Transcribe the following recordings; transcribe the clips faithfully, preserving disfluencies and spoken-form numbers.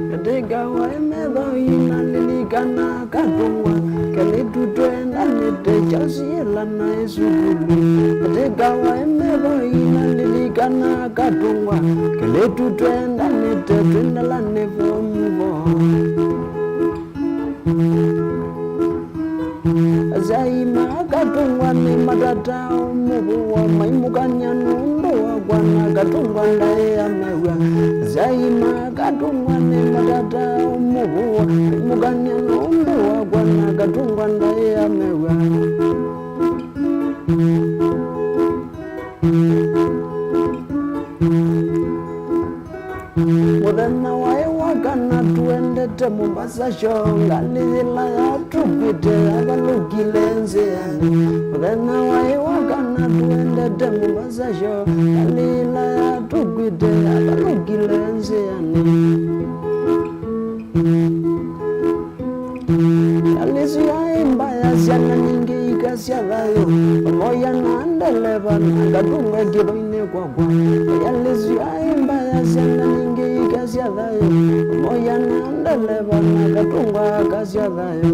Ndatĩngawa ĩ metho ina lilikana katũngwa, kelĩtu twendanĩte kyasyĩlana ĩ sukulu. Ndatĩngawa ĩ metho ina lilikana katũngwa, kelĩtu twendanĩte twĩ ndalanĩ form four. Asyai ma katũngwa nĩmatataa ũmũvũwa, maimũkany'a nũndũ wakwa na katũngwa ndaĩ amew'a. Asyai ma katũngwa nĩmatataa ũmũvũwa, maimũkany'a nũndũ wakwa na katũngwa ndaĩ amew'a. Mũthenya waĩ wa kana tũendete Mombasa show, ngalĩ yĩla yatũkwĩte yavalũkile nzĩanĩ. Mũthenya waĩ wa kana tũendete Mombasa show, ngalĩ yĩla yatũkwĩte yavalũkile nzĩanĩ. Ngalĩ ĩsu yaĩ mbaya, syana nyingĩ ikasya thayũ, pamoja na ndeleva na katũngwa kĩthũinĩ kwakwa. Ngalĩ ĩsu yaĩ mbaya, syana nyingĩ ikasya thayũ, pamoja na ndeleva na katũngwa akasya thayũ.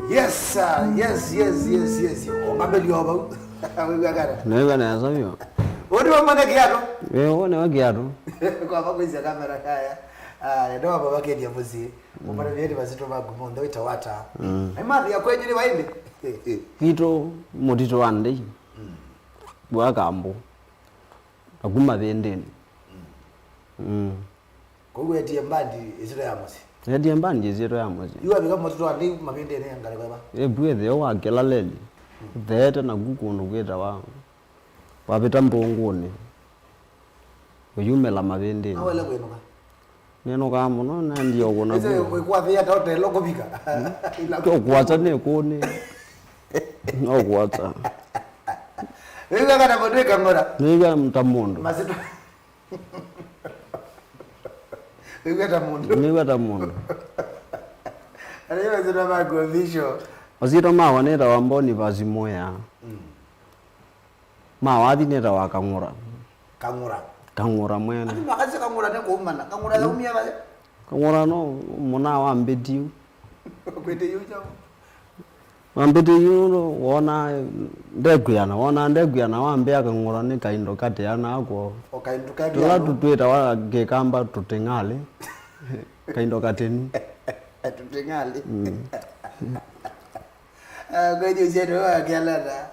Yes, sir. Yes, yes, yes, yes. Ongambeli o vau. Wĩw'a kana? Nĩw'a nesa vyũ. Ũndũ wamanya kĩatũ? Ĩĩ, ũũ nĩwe kĩatũ. Kwamba kwĩsya kamera kaya. Ah, ende wamba vakethia mũsyĩ. Ũmana vyeni vasitũ vaku mũnthe wĩta wata. Mm. Nĩ mathi ya kwenyu nĩ vaĩndĩ? Kwitũ mũtitũ wa ndei. Mm. Bwa kambu. Na kuma vĩndĩnĩ. Mm. Mm. Kwoou wetie mbandi ĩsyĩtwa ya mũsyĩ? Netie mbandi ĩsyĩtwa ya mũsyĩ. Yu wavika mũtitũ wa ndei mavĩndĩnĩ ngalĩko ĩva? Ĩvu ĩtheo wa Kĩlaleli. Mm. Theete naku kũndũ kwĩtawa, wavĩta mbũngũnĩ. Ũyumĩla mavĩndĩnĩ. Nawele kwĩnũka? Nĩnũkaa mũno, nendie ũkũna. Ĩse kwĩkwathĩa ta ũtelo kũvika. Ila kũkwata nĩ kũnĩ. No kwata. Wĩw'a kana mũndũ ĩkang'ora? Nĩw'a ta mũndũ. Masito. Wĩw'a ta mũndũ. Nĩw'a ta mũndũ. Arĩ masito ma condition. Masito mawa nĩtawa Boniface Mwea. Mm. Ma wathi nĩtawa Kang'ũra. Kang'ũra. Kang'ũra mwene. Andũ makasya Kang'ũra nĩ kũumana. Kang'ũra yaumia vaĩ? Kang'ũra no mũna wa mbĩti yu. Kwĩtĩ yu kyaũ? Wa mbĩti yu nũndũ wona ndekwĩana, wona ndekwĩana wambĩa Kang'ũra nĩ kaindo katĩana kwoo. O kaindo katĩana. Tũla tũtwĩtawa kĩkamba tũtĩng'alĩ. Kaindo katĩnu. Tũtĩng'alĩ. Mm. Ah, kweli ũsyetwe wa kĩalata.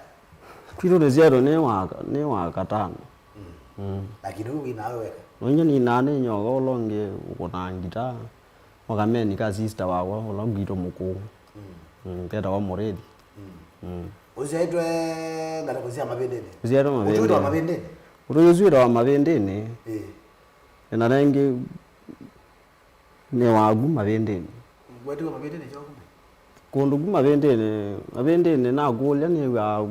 Kwitũ nĩsyetwe nĩ wa, nĩ wa katano. Mm. Mm. Lakini ũu wĩ nawe weka? Nonye nĩ nane nyoka ũla ũngĩ ũkũnaa ngitaa. Wakameni ka sister wakwa ũla ngwitũ mũkũũ. Mm. Mm, ketawa Mũrĩthi. Mm. Mm. Ũsyaĩtwe ngalĩko sya Mavĩndĩnĩ? Ũsyaĩtwe Mavĩndĩnĩ. Ũtũĩtwe wa Mavĩndĩnĩ? Ũtũĩtwe wa Mavĩndĩnĩ. Ĩĩ. Na nengĩ nĩ waku Mavĩndĩnĩ. Ngwetiwe Mavĩndĩnĩ kyo kuma? Kũndũ ku Mavĩndĩnĩ, Mavĩndĩnĩ nakũlya nĩw'aa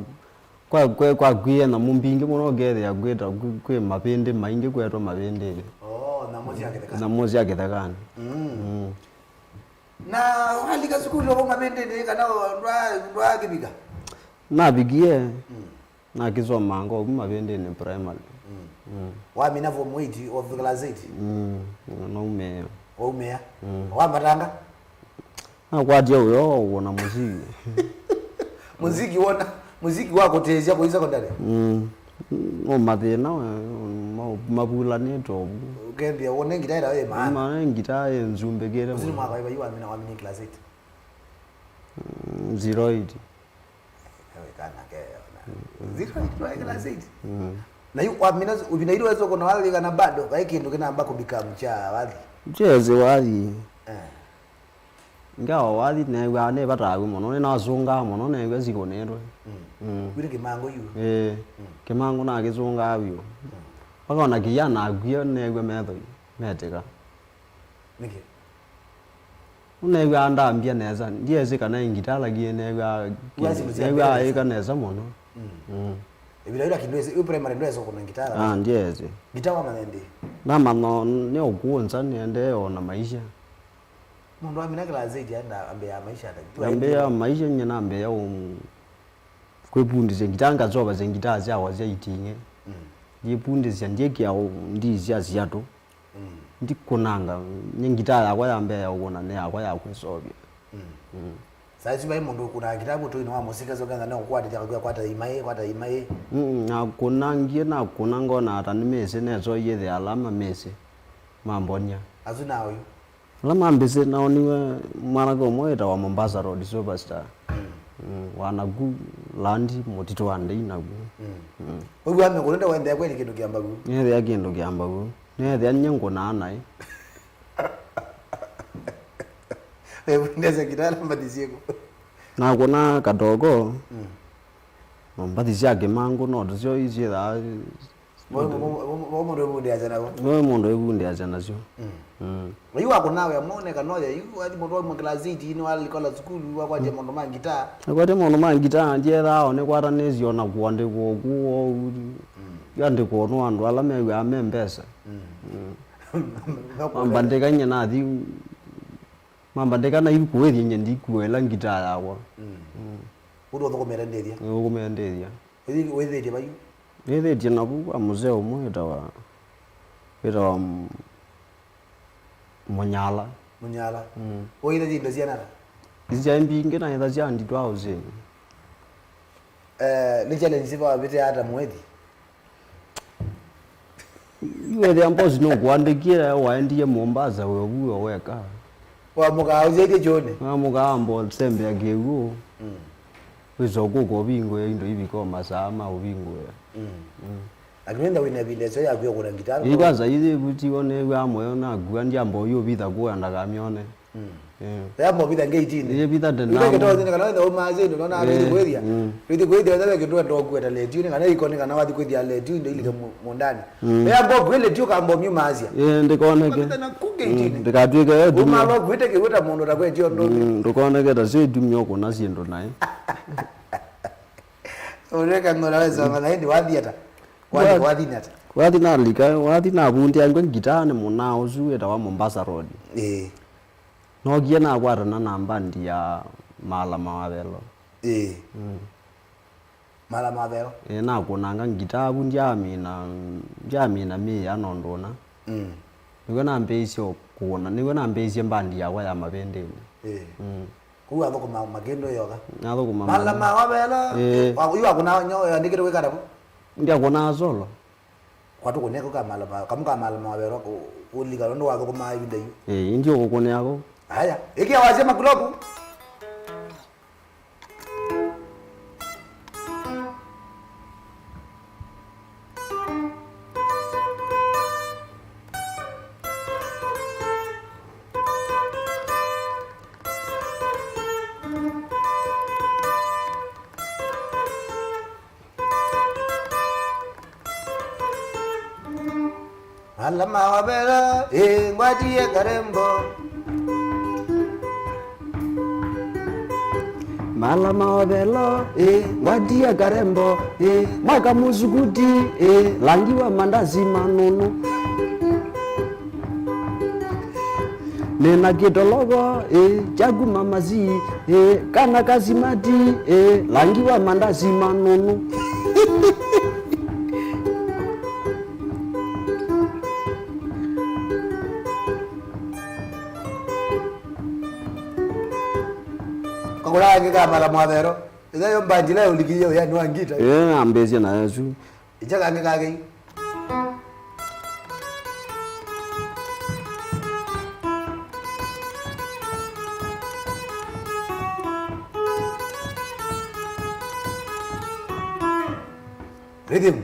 kwa, kwa, kwa kwĩe nyamũ mbingĩ mũno ũkethĩa kwĩta kwĩ, kwĩ mavĩndĩ maingĩ kwetwa Mavĩndĩnĩ. Oh, nyamũ sya kĩtheka. Nyamũ sya kĩthekanĩ. Mm. Mm. Na walika sukulu vo Mavĩndĩnĩ kana ndwa, ndwakĩvika? Navikie. Mm. Nakĩsomaa ngoo kuma Mavĩndĩnĩ primary. Mm. Mm. Wamina form eight of class eight? Mm. Naumĩa. Waumĩa? Mm. Wambatanga? Nakwatie ũyo wa kũkũna mũsiki. Mũsiki wona, mũsiki wa kũtĩĩsya kũi secondary? Mm. No mathĩna we, ma-, mavulanĩte ũvu. Ũkethĩa wone ngitaa ĩla ĩ maana. Maana ngitaa ĩ nzumbĩkĩte. Ũsu nĩ mũno. Mwaka wa ĩva yu wamina, wamina class eight? Mm, zero eight. Ewe kana keyo na. Mm. Zero eight wa class eight? Mm. Na yu wamina, ĩvinda yĩu wesa ũkũna wathi kana bado, vai kĩndũ kĩnamba kũbika kya wathi? Ndyesĩ wathi. Eh. Ngawa wathi neew'aa nĩ vata waku mũno, nĩnasũngaa mũno, neew'a sikũnĩtwe. Mm. Mm. Wĩna kĩmangũ yu? Ĩĩ. Mm. Kĩmangũ nakĩsũngaa vyũ. Mm. Mpaka ona kĩya nakw'ie neew'a methoi metĩka. Nĩkĩ? Neew'aa ndambia nesa, ndyesĩ kana ĩ ngita, lakini neew'aa, neew'aa ĩka nesa mũno. Mm. Mm. Ĩvinda yĩu lakini ndwesĩ, yu primary ndwesĩ ũkũna ngita? Ah, ndyesĩ. Ngita wamanya ndĩ? Namanya nĩ ũkũnza, nĩendee o na maisha. Mũndũ amina class eight anda ambĩĩa maisha ata? Ambĩĩa maisha, nye nambĩĩa um, kwĩvundĩsya ngita, ngasovasya ngita syakwa sya iting'e. Mm. Ndyĩvundĩsya, ndyĩkĩa u-, ndii sya siatũ. Mm. Ndikũnanga, nĩ ngita yakwa ya mbee ya ũkũna, nĩ yakwa ya kwĩsovya. Mm. Mm. Saa isu vai mũndũ ũkũnaa ngita vũtũinĩ wa mũsika, so kenza no kũkwatĩthya, kwatĩthya, kwata imaĩ, kwata imaĩ. Mm, nakũnangie, nakũna ngona ata nĩmĩsĩ, nesoie the alama mĩsĩ, mambonia. Asu na oyu? Ala mambĩsĩ naoniwe mwanake ũmwe wĩtawa Mombasa Road Superstar. Mm. Mm, wa naku land mũtitũ wa ndei naku. Mm. Mm. Ũu wamekũnĩte wendea kweli kĩndũ kĩa mbavu? Nĩethĩa kĩndũ kĩa mbavu. Nĩethĩa nye ngũnaa naĩ. Wevundĩasya ngita ala mbathi syĩkũ? Nakũna katoko. Mm. No mbathi sya kĩmangũ no tũsyo isyĩthaa Vo mũndũ ĩvundĩasya navo. Nũĩ mũndũ ĩvundĩasya nasyo. Mm. Mm. Yu wakũna wĩa mone kana oya yu, athi mũndũ wauma class eight nĩ walikola sukulu, wakwatya maũndũ ma ngita. Nakwatya maũndũ ma ngita, ndyethaa o nĩkwatanĩsye o na kũandĩkwa ũku ou. Mm. Yandĩkwa nĩ andũ ala mew'aa me mbesa. Mm. Mm. Mambandĩka nye nathi, mambandĩka na yu kũĩthya nye ndikuoela ngita yakwa. Mm. Mm. Ũndũ ũthũkũmĩte ndĩthya. Ũthũkũmĩte ndĩthya. Wĩthĩtie vayu? Nĩthĩtie navu kwa mũseo ũmwe wĩtawa, wĩtawa M-, Mũnyala. Mũnyala. Mm. Ũithasya indo siana ata? Isya mbingĩ na ithasya nditũ auseni. Eh, nĩ challenge siva wavĩte ata mwĩthi? Wethĩa mbosi nũkũandĩkie waendie Mombasa we ũvuo weka. Wamũkaa ũsyaĩtye kyũnĩ? Wamũkaa ambo sembea kĩw'ũ. Mm. Wĩsa ũkũka ũvingũe indo ivika o masaa ma ũvingũe. Mm. Mm. Lakini wenda wĩna ĩvinda ĩseo yaku ya kũna ngita. Ii kwanza ithi vutiwa nĩw'aa mũyo nakua ndyamba ũyũ vitha kũya ndakamyone. Mm. Eh. Yambo vitha ngeitinĩ. Ĩĩ, vitha tena. Ĩĩ, kĩtoonĩ kana wenda ũmaasya indo, nona, eh, wĩthi kwĩthya. Mm. Wĩthi kwĩthya, wenda weke ndwenda ũkue ta letio, nĩ kana iko, nĩ kana wathi kwĩthya letio, indo ilike mu-, mũndani. Mm. Yambo kwĩ letio kamba ũmyumaasya. Ĩĩ, ndikoneke. Vitha na ku ngeitinĩ. Mm, ndikatwĩke yo tumio. Ũmalo kwĩte kĩwĩta mũndũ ta kwetio ndũmĩ. Mm, ndikoneke ta syo itumio kũna syĩndũ naĩ. Ũreka ng'ora wesoma na ĩndĩ wathi ata? Wathi, wathi nĩ ata? Wathi nalika, wathi navundĩangwe ngitaa nĩ mũnaa ũsu wĩtawa Mombasa Road. Ĩĩ. Nookie nakwatana na mbandi ya Maala ma Wavelo. Ĩĩ. Mm. Maala ma Wavelo? Ĩĩ, nakũnanga ngitaa vu, ndyamina, ndyamina mĩĩa nondũ ũna. Mm. Nĩw'o nambĩĩisye kũna, nĩw'o nambĩĩisye mbandi yakwa ya Mavĩndĩnĩ. Ĩĩ. Mm. Kũu athũkũma makĩndũ yoka? Nathũkũma Maala ma Wavelo? Ĩĩ. Wa-, yu wakũna nyo yandĩkĩtwe kwĩkata vu? Ndyakũnaa solo. Kwatũkũnĩa kau ka Maala ma, kamwe ka Maala ma Wavelo kũ-, kũlika nũndũ wathũkũmaa ĩvinda yu. Ĩĩ, indi ũkũkũnĩa kũ? Aya, ĩkĩa wasya makuloku. Maala ma Wavelo, ĩĩ, ngwatie karembo. Maala ma Wavelo, ĩĩ, ngwatie karembo, ĩĩ, mwaka mũsukuti, ĩĩ, langi wa mandasi manũnũ. Nĩna kĩtologo, ĩĩ, kya kuma masi, ĩĩ, kana kasimati, ĩĩ, langi wa mandasi manũnũ. Kakũla angĩ ka Maala ma Wavelo. Ĩla yo mbandi ĩla ũlikiie ũyani wa ngita. Ĩĩ, nambĩĩsye na Yesu. Ĩkya kangĩ kake yu. Rhythm.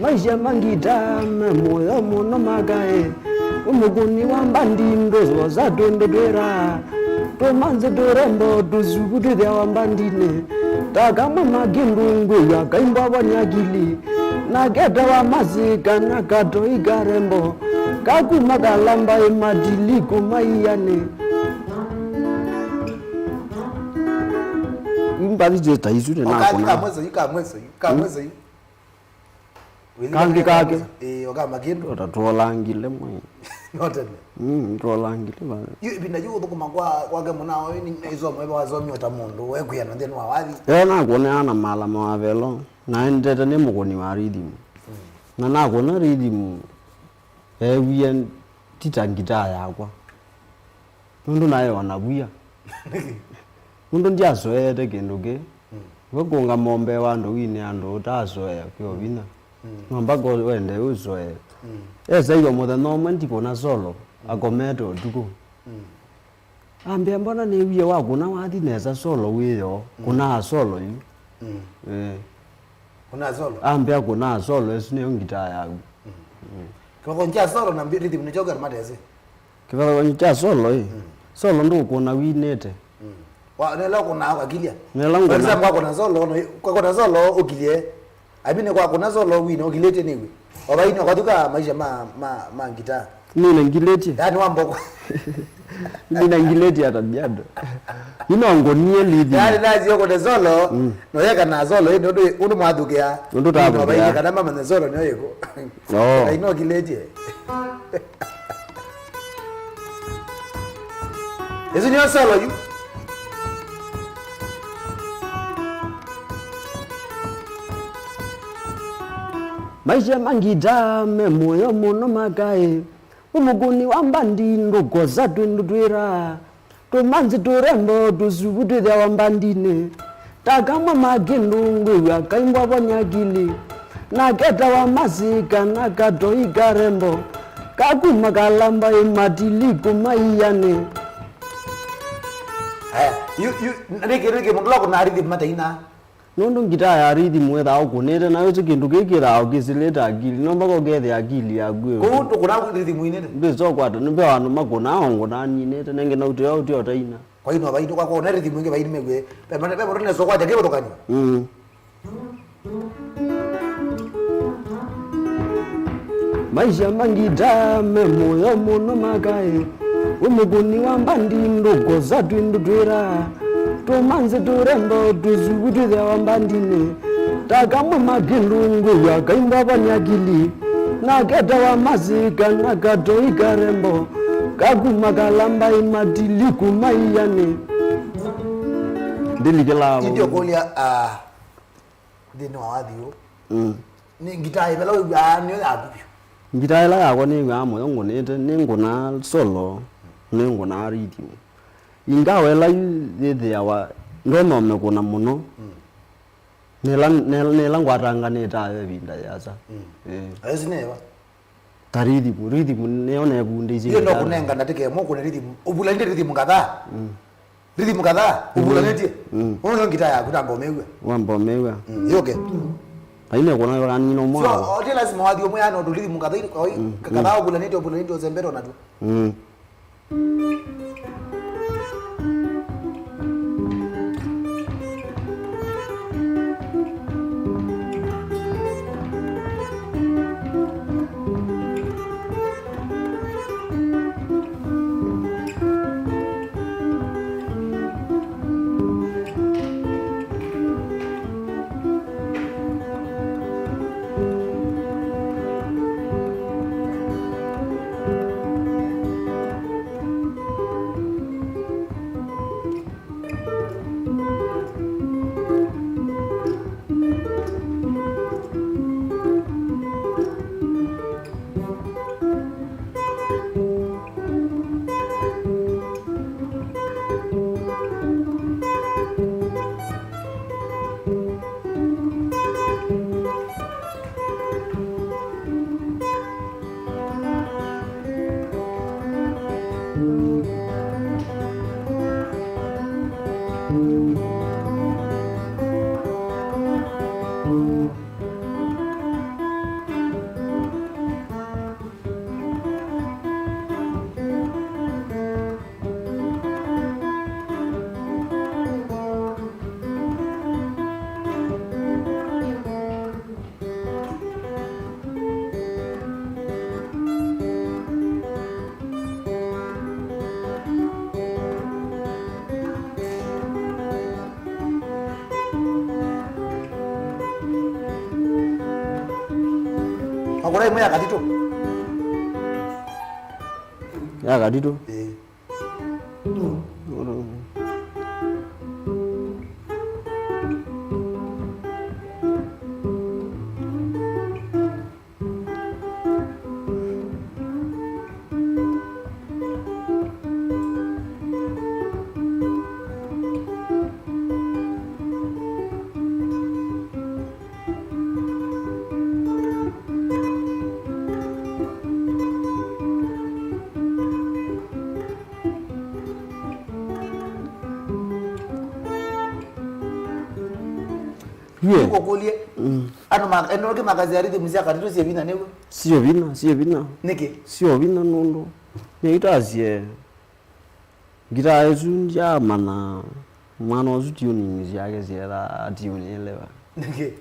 Maisha ma ngitaa me mũyo mũno makaĩ. Wĩ mũkũni wa mbandi ndũsosa twĩndũ twĩra. Tũmanzi tũrembo tũsuvu twĩthĩawa mbandinĩ. Ta kamwe ma kĩndũ ngwĩw'a kaimbwa vonya akili. Na ketawa masika na katoi karembo. Kakuma kalamba ĩmatili kũmaianĩ. Mbathi ta isu nĩ nakona. Kamwesa yu, kamwesa yu, kamwesa yu. Kangĩ kake. Ĩĩ, okama kĩndũ. Ota tuolangile mwe. No tene. Mm, tuolangile ba. Yu ĩvinda yu ũthũkũma kwa, kwake mũna oyu nĩ, nĩ isomo ĩva wasomie ta mũndũ wekwĩana nthĩnĩ wa wathi. Ĩla nakuonea na mala mawavelo, naendete nĩ mũkũni wa rhythm. Mm. Na nakuona rhythm, eewie ti ta ngitaa yakwa. Nũndũ naĩ o na via. Nũndũ ndyasoeete kĩndũ kĩ. Mm. We kũngama mbee wa andũ wine andũ ũtasoea kwĩ o vinya. Mm. No mpaka wende ũsoee. Mm. Esaiwa mũthenya ũmwe ndikũna solo, mm, akomete ũtukũ. Mm. Ambĩa, "Mbona nĩwie wakũna wathi nesa solo wĩyo? Mm. Kũnaa solo yu." Mm. Eh. Kũnaa solo? Ambĩa, "Kũnaa solo, ĩsu nĩyo ngitaa yaku." Mm. Mm. Kĩvathũkany'o kya solo na mbi-, rhythm nĩkyo kĩatũma tese. Kĩvathũkany'o kya solo ĩ. Mm. Solo ndũkũna winĩte. Mm. Wa, nela ũkũnaa ũkakilya. Nela ngũna. For example, kwakũna solo, no, kwakũna solo ũkilye. I mean, kwakũna solo wine ũkilĩtye nĩw'e. O vaini ũkathuka maisha ma, ma, ma ngitaa. Nina ngilĩtye. Yaani wa mboko. Nina ngilĩtye hata bado. Ino ngonie lithi. Yaani nazi ũkũne solo, mm, no yeka na solo, ĩndĩ ũndũ, ũndũ mwathukĩa. Ũndũ tathukĩa. Ino vaini kana mama na solo nĩ yĩkũ. Oh. Ino ngilĩtye. Ĩsu nĩyo solo yu. Maisha ma ngitaa me mũyo mũno makaĩ. Wĩ mũkũni wa mbandi ndũkosa twĩndũ twĩra. Tũmanzi tũrembo tũsuvu twĩthĩawa mbandinĩ. Ta kamwe ma kĩndũ ngwĩw'a kaimbwa vonya akili. Na ketawa masika na katoi karembo. Kakuma kalamba ĩmatili kũmaianĩ. Aya, yu, yu, nĩ kĩndũ kĩ mũndũ ũla kũnaa rhythm mataina. Nũndũ ngitaa ya rhythm wĩthaa ũkũnĩte, na wĩsĩ kĩndũ kĩĩ kĩthaa ũkĩsilĩte akili, no mpaka ũkethĩa akili yaku ĩ. Kũu ndũkũnaa rhythm inĩte? Ndwĩsa ũkwata, nĩ ve andũ makũnaa o ngũnaa ninĩte, nenge na ũteo ũteo ũtaina. Kwa ino vaini, kwa, kwa, na rhythm ĩngĩ vaini mew'e. Ve, ve, ve mũndũ nesa ũkwata kĩvathũkany'o. Mm. Maisha ma ngitaa me mũyo mũno makaĩ. Wĩ mũkũni wa mbandi ndũkosa twĩndũ twĩra. Tũmanzi tũrembo tũsuvu twĩthĩawa mbandinĩ. Ta kamwe ma kĩndũ ngwĩw'a kaimbwa vonya akili. Na ketawa masika na katoi karembo. Kakuma kalamba ĩmatili kũmaianĩ. Ndilikĩlaa vau. Ndio kũlya, ah, nthĩnĩ wa wathi ũũ. Mm. Nĩ ngitaa ĩvala wĩw'aa nĩyo yaku vyũ? Ngitaa ĩla yakwa nĩw'aa mũyo ngũnĩte, nĩ ngũnaa solo, nĩ ngũnaa rhythm. Ingawa ĩla yu yĩthĩawa ndonya ũmĩkũna mũno, mm, nĩla, nĩla, nĩla ngwatanganĩte nayo ĩvinda yĩasa. Mm. Eh. Ayo sineva. Ta rhythm, rhythm nĩyo nevundĩisye. Hiyo no kũnenga ndatĩke mwa kũne rhythm. Ũvulanĩtye rhythm kadhaa. Mm. Rhythm kadhaa, mm, ũvulanĩtye. Mm. Ũno ngitaa yaku namba ũmĩw'a. Wamba ũmĩw'a. Mm, yũke. Aine kũna kanina ũmwe. So, ti lazima wathi ũmwe yana ũndũ rhythm kadhaa, mm, kadhaa, mm, ũvulanĩtye, ũvulanĩtye, ũsembete ona tu. Mm. Ngũra ĩmwe ya katitũ. Ya katitũ? Ĩĩ. Ye. Nĩkũkũlye. Mm. Andũ ma-, eno ke makasya rhythm sya katitũ syĩ vinya nĩw'o? Sio vinya, sio vinya. Nĩkĩ? Sio vinya nũndũ nĩitasye ngitaa ĩsu ndyamanya mwana ũsu tuning syake syetha atiunĩle va. Nĩkĩ?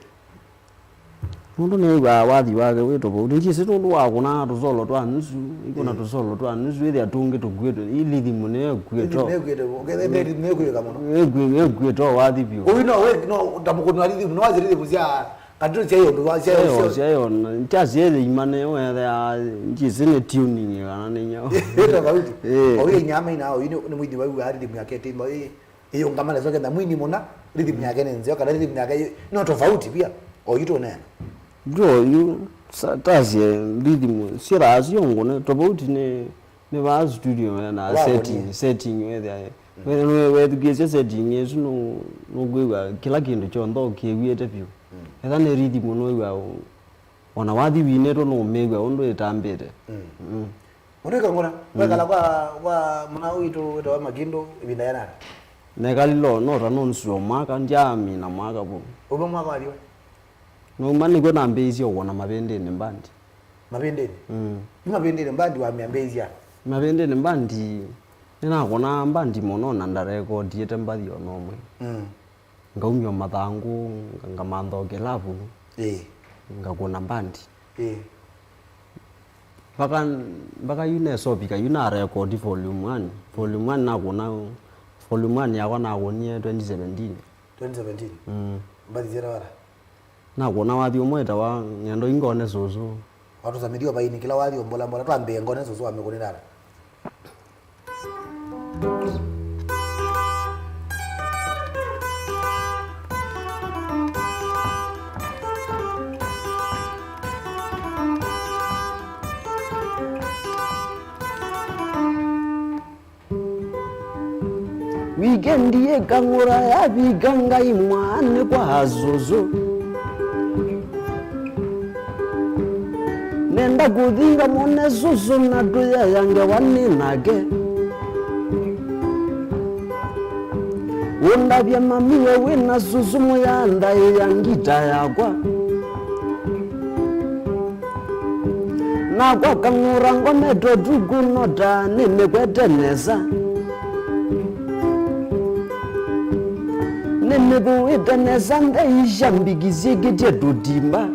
Nũndũ nĩw'aa wathi wake wĩ tofauti. Ndyĩsĩ nũndũ wa kũna tũsolo twa nusu, ikũna, mm, tũsolo twa nusu, ĩthĩa tũngĩ tũkuĩtwe, ii rhythm nĩyo ĩkuĩtwo. Rhythm nĩyo ĩkuĩtwo, ũkethĩa rhythm nĩyo ĩkuĩka mũno. Ĩkui-, ĩkuĩtwo wathi vyũ. Ũyu no wĩ, no, ta mũkũni wa rhythm, no wasye rhythm sya katitũ syaĩ ũndũ wa, syaĩ, syaĩ, syaĩ, syaĩ ona, ndyasye ĩthĩ imane, wethĩa, ndyĩsĩ nĩ tuning kana nĩ nyau. Ĩ tofauti. Ĩ. Oyu inyama ina, oyu nĩ, nĩ mũini waiw'aa rhythm yake ĩtĩmba, ĩ. Ĩyũngama nesa ũkenda mwini mũna, rhythm yake nĩ nzeo, kana rhythm yake yĩ-, no tofauti pia, oyu tũneena. Ndio oyu, sa-, tasye rhythm, syĩthaa syo ngũne, tofauti nĩ, nĩ vaa studio na setting, setting wethĩa. Mm. We-, we-, wethukĩĩsya setting ĩsu nũ-, nũkwĩw'a kĩla kĩndũ kyonthe ũkĩw'ĩte vyũ. Mm. Etha nĩ rhythm nũĩw'a ũ-, Ona wathi winĩtwe nũũmĩw'a ũndũ ĩtambĩte. Mm. Mm. Mũndũ ĩkangũra, mm, wekala kwa, kwa mũna witũ wĩtawa Makindũ ĩvinda yĩana ata? Nekalile o no ta nũnsuo mwaka, ndyamina mwaka vu. Ũmwe mwaka wathi we? Nauma nĩkw'o nambĩĩisye ũwona Mavĩndĩnĩ mbandi. Mavĩndĩnĩ? Mm. Yu Mavĩndĩnĩ mbandi wamĩambĩĩisya? Mavĩndĩnĩ mbandi, nĩnakũnaa mbandi mũno na ndarekotiĩte mbathi o na ũmwe. Mm. Ngaumya mathangũ, nga-, ngamantha o kĩlavu, ĩĩ, ngakũna mbandi. Ĩĩ. Mpaka, mpaka yu nesovika, yu narekodi volume one. Volume one nakũna, volume one yakwa nakũnie twenty seventeen. Twenty seventeen? Mm. Mbathi syetawa ata? Nakũna wathi ũmwe wĩtawa Ng'endo Ingone Sũsũ. Watũsamĩthie o vainĩ kĩla wathi o mbola mbola, twambĩe Ngone Sũsũ wamĩkũnĩte ata? Wikendi ĩkang'ũra yavika, Ngai mwaanĩ kwa Sũsũ. Nenda kũthi ngamwone Sũsũ na tũyaya ngewa nĩ nake. Ũndavya mami we wĩ na Sũsũ mũyanthaĩa ngita yakwa. Nakwa kang'ũra ngometwe ũtukũ no ta nĩmĩkwete nesa. Nĩmĩthũĩte nesa nthei sya mbiki syĩkĩtye tũtimba.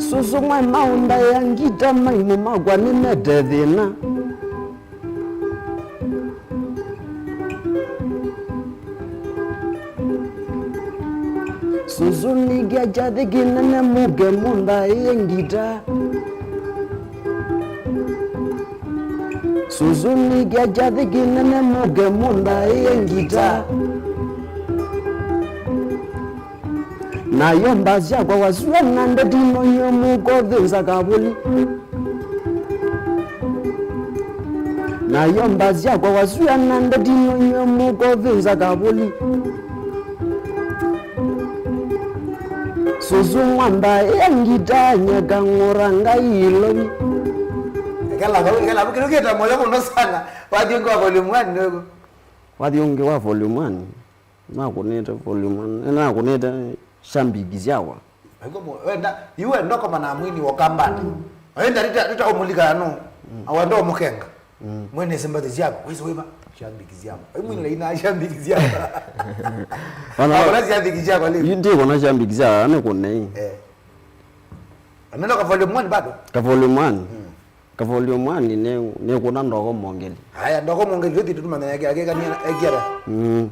Sũsũ mwaĩ maũndaĩa ngita maimũ makwa nĩmete thĩna. Sũsũ nĩkĩa kyathĩ kĩnene mũke mũnthaĩe ngita. Sũsũ nĩkĩa kyathĩ kĩnene mũke mũnthaĩe ngita. Nayo mbasi yakwa wasua na ndeti nonywe mũkothĩnza kavũli. Nayo mbasi yakwa wasua na ndeti nonywe mũkothĩnza kavũli. Sũsũ mwamba ya ngita nyaka ng'ũra Ngai ĩlovi. Ekela vau, ekela vau, kĩndũ kĩta moyo mũno sana. Wathi ũngĩ wa volume one nĩw'o. Wathi ũngĩ wa volume one. Nakũnĩte volume one. Nĩnakũnĩte shabiki syakwa. Aigua mo-, wenda, yu wenda ũkoma na mwini wa kambani. Wenda rita, rita ũmũlika no. Mm. Awenda ũmũkenga. Mm. Mwene sympathy syakwa, wĩsĩ wĩva? Shabiki syakwa. Ai mwini laina shabiki syakwa. Wana akona shabiki syakwa leo. Yu ndikona shabiki syakwa, nĩ kũnei. Eh. Nenda ka volume one bado? Ka volume one. Mm. Ka volume one nĩ, nĩ kũna ndoko mongeli. Aya, ndoko mongeli, yothi tutumanya yake, yake kania, yake ara. Mm.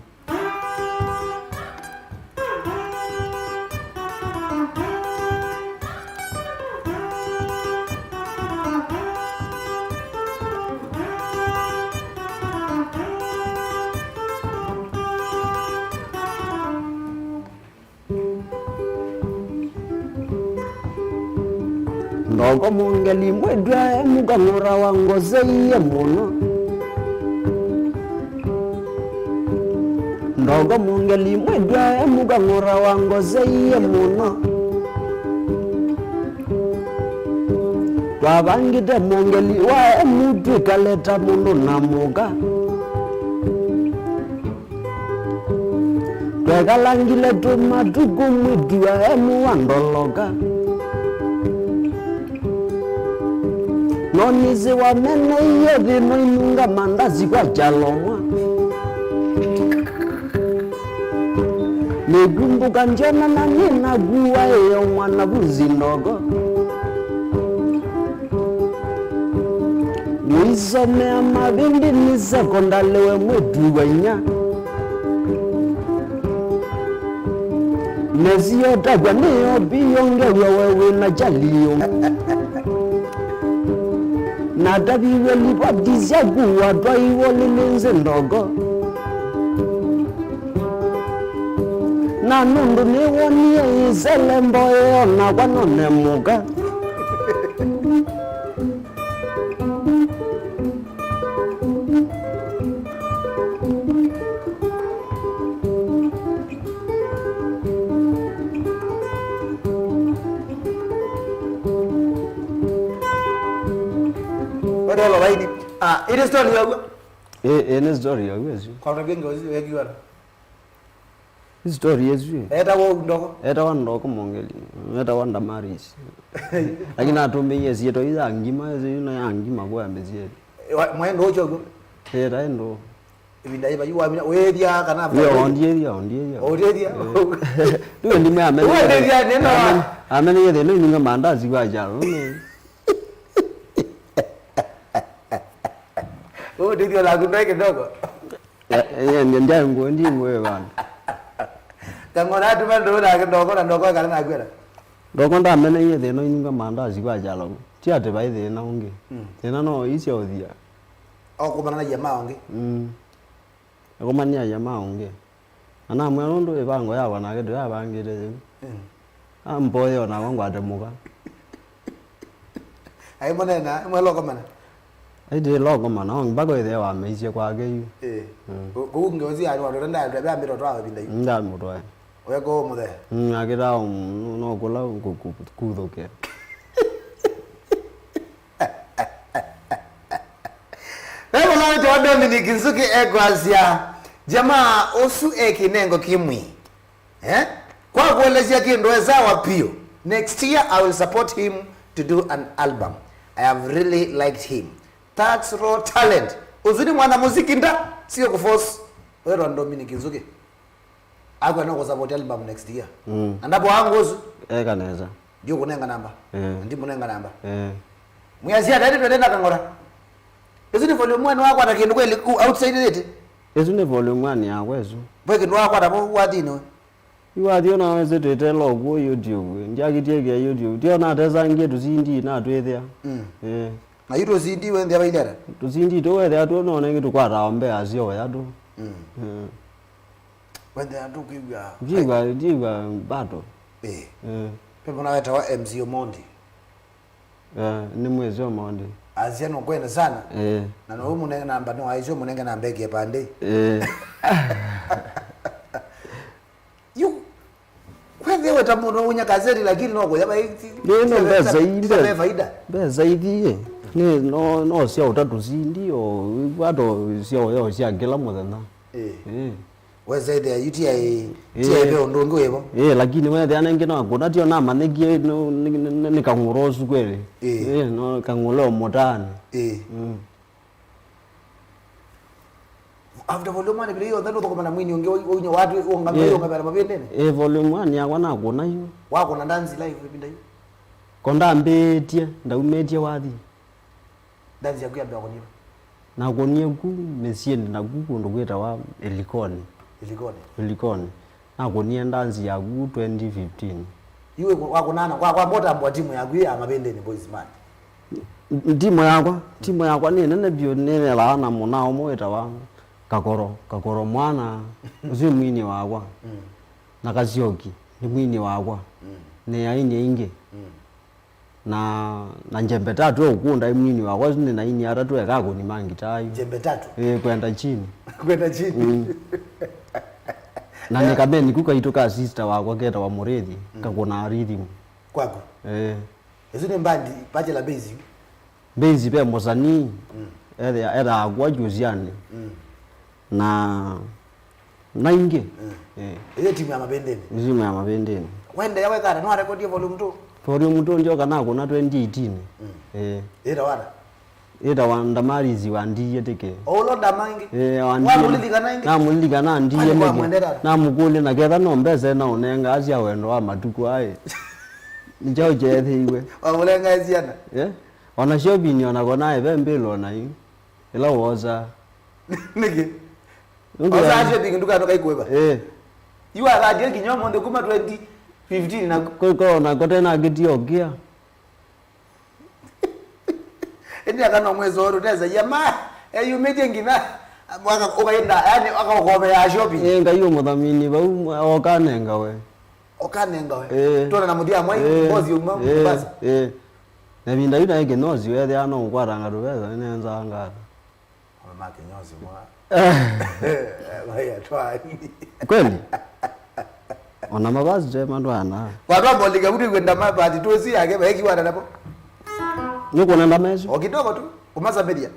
Ndogo mũngeli mwĩtw'ae mũkang'ora wa ngoseie mũno. Ndogo mũngeli mwĩtw'ae mũkang'ora wa ngoseie mũno. Twavangĩte mũngeli wa emu twĩkale ta mũndũ na mũka. Twekalangile tũmatukũ mwĩtw'ae emu wa ndoloka. No nĩsĩ wameneie thĩno inunga mandasi kwa kyalomwa. Nĩkumbũka ndyonana nĩ naku waĩo mwanafunzi ndogo. Ũisomea mavĩndĩ nĩ sekondalĩ we mwĩtu wa inya. Nesiotavya nĩyo vio ngewa we wĩna kyalio. Nataviw'e livoti syaku watwaiwe lĩlĩ nzĩ ndogo. Na nũndũ nĩwonie ĩsele mboe onakwa none mũka. Wetelo vaini. Ah, it is story yaw'o. Eh, eh, nĩ story yaw'o ĩsu. Kwa mtu wengi wazi wekiwa. Story ĩsu. Etawa ũu ndogo. Etawa ndogo mũngeli. Etawa Damaris. Lakini atũmĩie syĩtwa ii ya ngima, ĩsu ĩno ya ngima kwa mĩsyĩ. Wa- Mwaĩ ndo ũcho guo. Etawa ndo. Ivinda iva yu wamina wethia kana. Yo, ondiethia, ondiethia. Ondiethia. Ndio ndime amene. Ondiethia neno. Amene yethe no ninga mandazi kwa jalo. Ondiethia la kundai kidogo. Ndianguo ndi nguo vandũ. Kang'ona atuma ndũũ nake ndoko na ndoko ekala nakwĩra. Ndoko ndameneie thĩna inunga mandazi kwa kyalo. Ti atĩ vai thĩna ũngĩ. Mm. Thĩna no isya ũthia. Okomana na jamaa ũngĩ. Mm. Akomania jamaa ũngĩ. Na namwĩa nũndũ ĩvango yakwa nake ndĩyavangĩte yĩu. Mm. Amboye o nakwa ngwate mũka. Aimũneena, imwe lokomana. Aitĩ lokomana, o mpaka ĩthĩa wameisye kwake yu. Ĩĩ. Mm. Kũ- kũu ngeosi yani watoto nda nda bya mitoto awa binda yu. Ndamũtwae. Weko mũthe. Mm, akĩta no kũla kũthũke. Ve mũla wĩtawa Dominic Nzuki ekwasya, jamaa ũsu e kĩnengo kĩmwi. Eh? Kwa kuelezea kĩndũ e sawa piũ. Next year I will support him to do an album. I have really liked him. That's raw talent. Ũsu nĩ mwana muziki nda, sio kuforce. Wetwa Dominic Nzuki. Akwa no kusupport album next year. Mm. Na ndapo wangu ũsu. Eka nesa. Ndio kunenga namba. Eh. Ndi munenga namba. Eh. Mwiasia tayari twende na kangora. Ĩsu nĩ volume one wakwata kĩndũ kweli ku outside it. Ĩsu nĩ volume one yakwa ĩsu. Vwe kĩndũ wakwata vo wathini we. Iwathi ona wesĩtĩte lokuo YouTube, ndiakitie kia YouTube. Tio natesangie tũsindi natwĩthĩa. Mm. Eh. Na yu tũsindi wendĩa vailera? Tũsindi tũ wethĩa tu none kĩtũ kwata ombe asio ya tu. Mm. Eh. Wendĩa tu kwĩw'a. Ndiwa, ndiwa battle. Eh. Eh. Pepo na wetawa M C Omondi. Eh, nĩ mwezi Omondi. Asia no kwenda sana. Eh. Na no munenge namba no aisio munenge namba eke pande. Eh. Yu. Kwethiwe ta mũndũ unya kazeti lakini no kuya bai. Nĩ no mbesa ii, mbesa faida. Mbesa ithi. Nĩ no no sia utatu sindi o wato sia oyo sia kila mũthenya. Eh. Eh. Weza ithia yu ti ai ti ai ve ũndũ ũngĩ wĩvo. Eh, lakini wethĩa nengĩ no kuna tio namanyĩkie nĩ kang'ũlo ũsu kweli. Eh. Eh, no kang'ũlo mũtaani. Eh. Mm. After volume one vile yonthe ndũthũkũma na mwini ũngĩ waunya watu ũngamĩe ũngamĩe na mavĩndĩnĩ. Eh, volume one yakwa nakũna yu. Wakũna dance live ĩvinda yu. Ko ndambĩtie ndaumĩtie wathi. Dance yaku yambĩĩa kũniwa. Nakonie ku mĩsyĩnĩ naku kũndũ kwĩtawa Ĩlikoni. Ĩlikoni. Ĩlikoni. Nakonie ndanzi yaku twenty fifteen. Iwe wakũnana kwa kwa motambwa timu yaku ya Mavĩndĩnĩ Boys Man. Timu yakwa, timu yakwa nĩ nene vyũ nĩnelaa na mũna ũmwe wĩtawa Kakoro, Kakoro mwana, ũsu mwini wakwa. Mm. Na Kasyoki, nĩ mwini wakwa. Mm. Nĩ aini aingĩ. Mm. Na, na njembe tatu e ũkũnda mwini wakwa, nĩ na ini atatũ eka akũni ma ngitaa yu. Njembe tatu? Ĩĩ, kwenda chini. Kwenda chini. Mm. Na nĩ kameni ku kaitũ ka sister wakwa ketawa Mũrĩthi, mm, kakũnaa rhythm. Kwaku? Ĩĩ. Ĩsu nĩ mbandi, bachelor base yu? Base ve mũsanii, mm, ethĩa, ethaa akua Jusiani. Mm. Na, na ingĩ. Mm. Eh. Ĩyo timu ya Mavĩndĩnĩ? Timu ya Mavĩndĩnĩ. Wendeea wekana, nĩwarekodie volume two? Volume two ndyoka nakũna twenty eighteen. Mm. Eh. Ĩtawa ata? Ĩtawa Ndamarizi wa Ndiye Tĩke. O ũla Ndama ĩngĩ? Eh, wa Ndiye. Wamũlilikana ĩngĩ? Namũlilikana Ndiye. Kwani Tĩke. Kwamwendera? Namũkũlya na ketha no mbesa na ũnengaa sya wendo wa matukũ aĩ. Nĩ kyaũ kyeethĩiwe? Wamũnengae syana? Eh? Ona shopping ona kona eve mbĩlo na yu. Ĩla wosa. Nĩkĩ? Nũndũ wa- Osa shopping nduka nduka ikuĩva. Eh. Yu athatie kinya ũmũnthĩ kuma twenty fifteen na ko, ko, na kote na kĩtio kia. Ĩndĩ akana mwezi ũyũ tũtesaia ma, eyumĩtye nginya, waka-, ũkaenda, yani, akaũkomea shopping. Eh, Ngai ũmũthamini vau, okanenga we. Okanenga we. Eh. Tuona na mũthia mwai, eh, boss yuma, eh, basi. Eh. Na ĩvinda yu naĩ kĩnyosi, wethĩa no ũkwatanga tũvesa, nĩnenzaanga ata? Ona ma kĩnyosi mwa. Vai atwani. Kweli? Ona mavazi te matwana. Watwa mbolika kuti kwenda mabati tusi yake baiki wana napo. Nĩkuona ndamesi? O kidogo tu, kumasambĩria.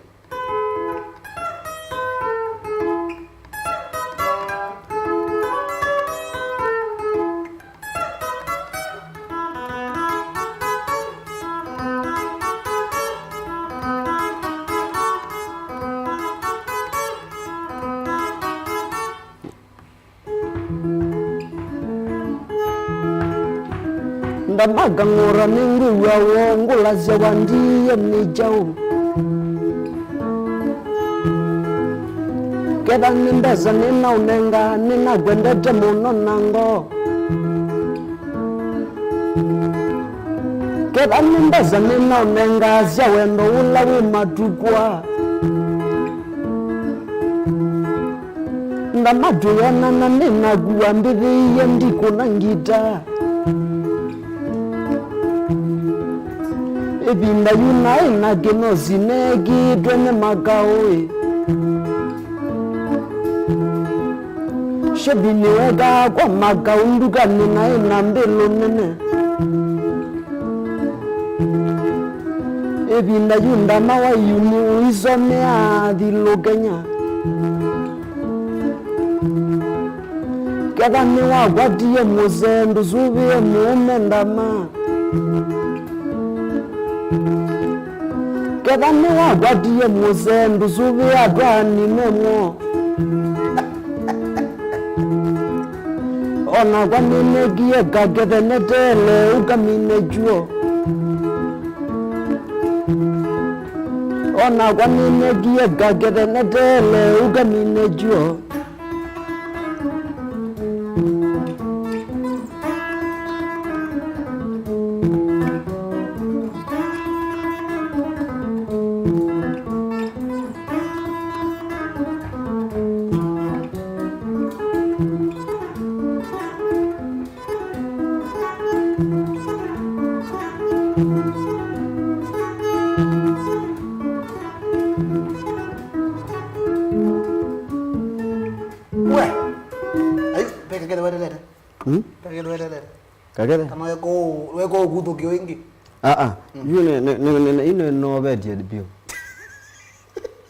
Ndamaka ng'ora nĩngwĩw'a woo ngũlasya wa Ndiye nĩ kyaũ? Ketha nĩ mbesa nĩnaũnenga, nĩnakwendete mũno na ngoo. Ketha nĩ mbesa nĩnaũnenga sya wendo ũla wĩ matukũ aa. Ndama tũyonana nĩnaku wambĩthĩie ndikũna ngita. Ĩvinda yu naĩ na kĩnosi neekĩĩtwe nĩ makaũĩ. Shopping nĩwekaa kwa makaũ ndukanĩ naĩ na mbĩlũ nene. Ĩvinda yu ndama wa uni ũisomea athi Lũkenya. Ketha nĩwakwatie mũsee ndũsũvĩe mũũme ndama. Ketha nĩwakwatie mũsee ndũsũvĩe atwaani memwo. Onakwa nĩnekie kakethe neteele ũkamine kyuo. Onakwa nĩnekie kakethe neteele ũkamine kyuo. We. Ayu, peka kele wetelete. Hmm? Peka kele wetelete. Kakele? Kana weko, weko kuthukio ingi. Ah, ah. Mm. Yu ne, ne, ne, ne, ne, ino novetie biũ.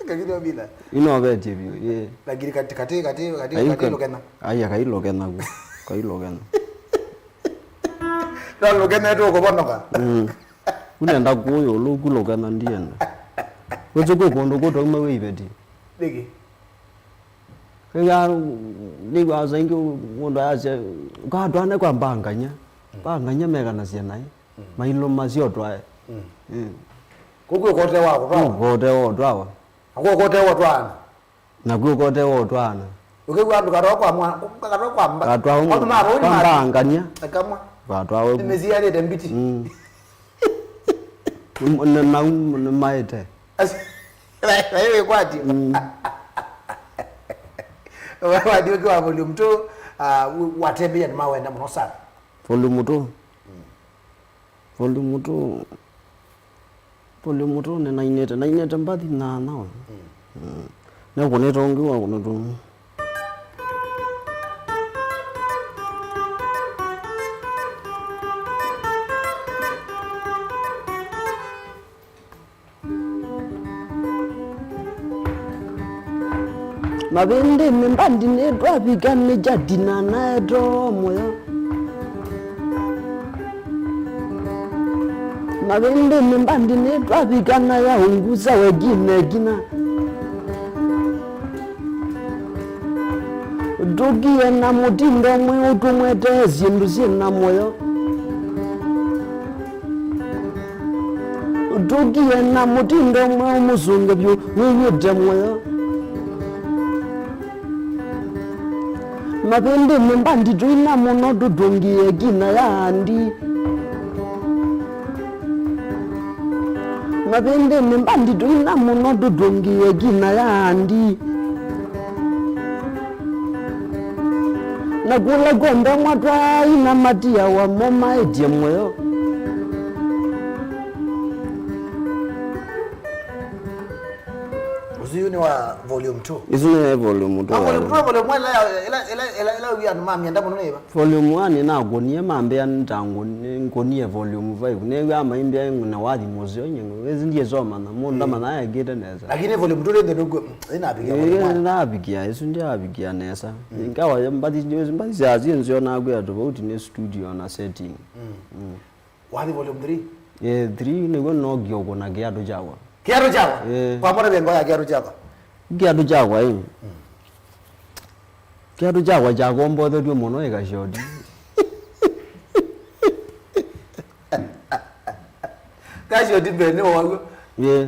Kakile obila. Inovetie biũ, ye. Lakini kati, kati, kati, kati, Ayu kati ka- lukena. Aya, kailukena ku. Kailukena. No lukena tu kubonoka. Mm. Unenda kuyo luku lukena ndienda. Wĩsĩ kwĩ kũndũ kũtauma wĩ iveti. Nĩkĩ? Ĩga, nĩw'a saa ingĩ mũndũ ayasya, "Ũkatwane kwa mbanganya." Mm. Mbanganya mekanasya naĩ. Mm. Mailũ masyo twae. Mm. Mm. Kũu kwĩ kote wa kũtwawa. Kũu kote wa ũtwawa. Na kũu kote wa ũtwaana. Na kũu kote wa ũtwaana. Ũkĩw'a andũ katwa kwa mwa-, katwa kwa mba-, katwa maũndũ ma kwa rũĩ nĩ ma-, mbangania. Akamwa. Katwawe. Nĩmĩsialĩte mbiti. Mm. Nĩ, nĩ, nau nĩmaĩte. Asi-, na, na iwe kwati. Mm. Wadi ũkĩ wa volume two, ah, watembea nĩ mawenda mũno sana. Volume two. Mm. Volume two. Volume two nĩnainĩte, nainĩte mbathi nyanya we. Mm. Nĩkũnĩte ũngĩ wa kũnũtũ. Mavĩndĩnĩ mbandinĩ twavika nĩ Jadina naetoo mũyo. Mavĩndĩnĩ mbandinĩ twavika na ya ũngusa wekine kina. Tũkie na mũtindo mweũ tũmwetee syĩndũ syĩ na mũyo. Tũkie na mũtindo mweũ mũsũnge vyũ wĩw'ĩte mũyo. Mavĩndĩnĩ mbandi tũina mũno tũtũngĩe kina ya andi. Mavĩndĩnĩ mbandi tũina mũno tũtũngĩe kina ya andi. Na kũla kwenda mwatwaina matiawa mo maĩtye mũyo. Ũsu yu nĩ wa volume two. Isu nĩ volume two. Ah, volume two, volume one, ĩla, ĩla, ĩla, ĩla, ĩla wĩ andũ mamĩenda mũno nĩ ĩva? Volume one nakũnie mambĩa nĩtangũnie volume five. Nĩw'a maimbĩa na wathi mũseo nyingĩ. Ĩsu ndiĩsoma na mũndũ ndamanya ekĩte nesa. Lakini volume two nĩ nthĩnũku, ĩnavikia volume one. Ĩĩ, navikia, ĩsu ndiavikia nesa. Ingawa mbathi, mbathi sya syĩ nzeo nakwĩa tofauti nĩ studio na setting. Mm. Mm. Wathi volume three? Eh, three nĩw'o nookie ũkũna kĩatũ kyakwa. Kĩatũ kyakwa? Eh. Kwambona vyengo ya kĩatũ kyakwa? Kĩatũ kyakwa, ĩ. Mm. Kĩatũ kyakwa kyakombothetw'e mũno ĩ Kashoti. Kashoti mbee nĩ waw'o? Eh.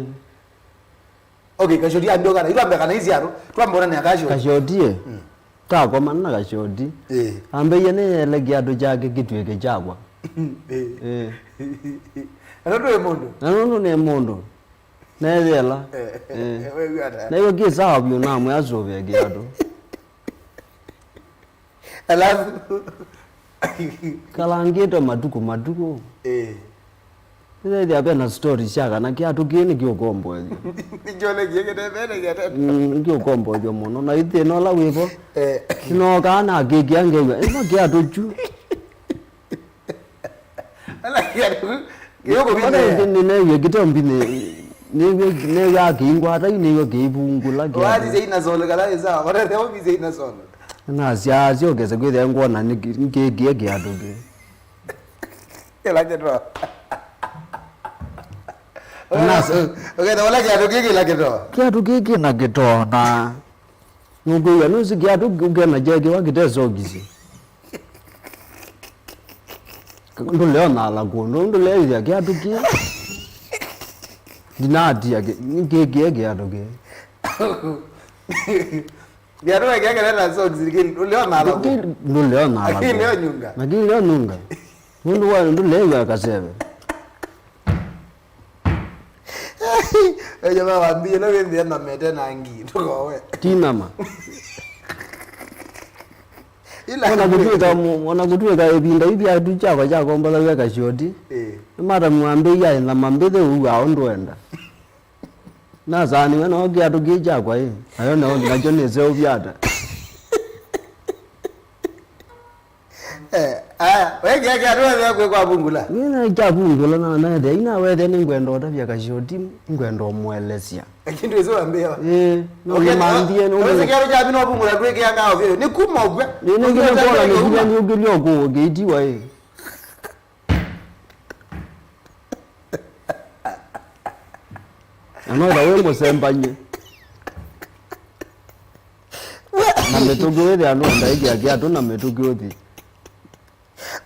Okay, Kashoti ambĩa kana, itwambe kana isi andũ, twambe onanĩa Kashoti. Kashoti, eh. Mm. Takomana na Kashoti. Eh. Ambĩie nĩyele kĩatũ kyake kĩtw'ĩke kyakwa. Eh. Eh. Na nũndũ wĩ mũndũ? Na nũndũ nĩ mũndũ. Neyela. Eh. Eh. Wĩw'a ata? Na iwe kĩ sawa vyũ namwe asũvĩe kĩatũ. Alafu. Kalangĩte matukũ, matukũ. Eh. Nĩthethĩa ve na story sya kana kĩatũ kĩĩ nĩkĩũkomboethw'a. Nĩkĩonekie kĩtembene kĩatene. Mm, nĩkĩũkomboethw'a mũno. Na ithĩna ũla wĩvo, eh, nĩnookaa nakĩkĩa ngew'a, ĩno kĩatũ kyu. Ala kĩatũ kĩu kũvinya. Ona ĩndĩ nĩneewie kĩteo mbi nĩ, nĩw'e, nĩw'e akĩingwata yu nĩw'e kĩivungũla kĩatũ. Wathi sya ina solo kala ĩsa, wala theo bi sya ina solo. Nasya, syokese kwĩthĩa ngwona nĩ kĩ-, nĩkĩkĩe kĩatũ kĩ. Kĩla kĩtoo. Nasa. Ũkenda wala kĩatũ kĩ kĩla kĩtoo. Kĩatũ kĩ kĩna kĩtoo na nũkwĩw'a nũsĩ kĩatũ ũkena kyekĩwa kĩte sokisi. Ndũleonala kũndũ, ndũleĩthya kĩatũ kĩ. Ndinatia kĩ, nĩkĩkĩe kĩatũ kĩ. Kĩatũ wekĩa kĩleta socks, lakini ndũleonala kũ. Ndũleonala kũ. Lakini leo nyunga. Lakini leo nyunga. Nũndũ wa ndũleĩw'a kaseve. Ejo baba mbie no wĩthĩa na mete na ngi, ndũkowe. Ti nama. Ila ona kũtuĩka mu-, ona kũtuĩka ĩvinda yu kĩatũ kyakwa kyakombothaw'a Kashoti. Eh. Nĩmata mwambĩia ĩthama mbĩthĩ ũu wa ũndũ enda. Nasaaniwe no kĩatũ kĩ kyakwa ĩ. Nayo no, nakyo nĩseũvya ata. Eh, aya, we kĩa kĩatũ wethĩa kwĩ kwa vungula? Nĩna kya vungula na nethĩa, ina wethĩa nĩngwenda ũtavya Kashoti, nĩngwenda ũmũelesya. Lakini ndwĩsĩ wambĩawa. Eh, no. Okay, nĩmanthie, no. Ndwĩsĩ kĩatũ kya vino vungula ndwĩkĩangaa ũvyo. Nĩ kuma ũkw'a. Nĩ, nĩ, nĩ, nĩ, nĩ, nĩ, nĩ, nĩ, nĩ, Na no ta wĩ mũsembany'e. Na mĩtũkĩ wĩthĩa nũenda ĩkĩa kĩatũ na mĩtũkĩ ũthi.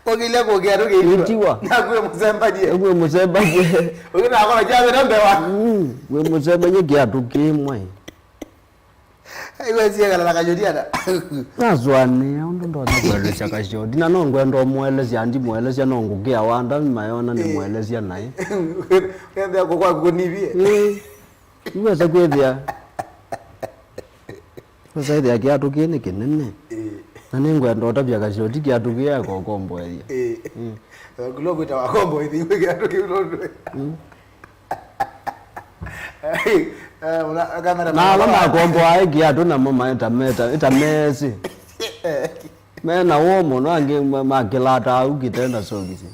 Ũkĩlya kũkĩa tũkĩitiwa. Itiwa. Naku wĩ mũsembany'e. Naku wĩ mũsembany'e. Ũkĩnakora kyavĩta mbewa. Mm, wĩ mũsembany'e kĩatũ kĩmwe. Aiwe siekala na Kashoti ata. Nasũanĩa ũndũ ndonya kũelesya Kashoti, na no ngwenda ũmũelesya, ndimũelesya, no ngũkĩa wanda, mayona nĩmũelesya naĩ. Wethĩa kũkwa kũnivie. Ĩĩ. Iwesa kwĩthĩa. Wesa ĩthĩa kĩatũ kĩĩ nĩ kĩnene. Ĩĩ. Na nĩngwenda ũtavya Kashoti kĩatũ kĩĩ ekokomboethya. Ĩĩ. Mm. Kũla kwĩta wakomboethya iwe kĩatũ kĩu nũndũ. Mm. Eh, una-, kamera na ala makomboa eki atu namo maeta meta ita mesi. Mena wo mũno, angĩ ma-, makĩlata au kĩtenda sokisi.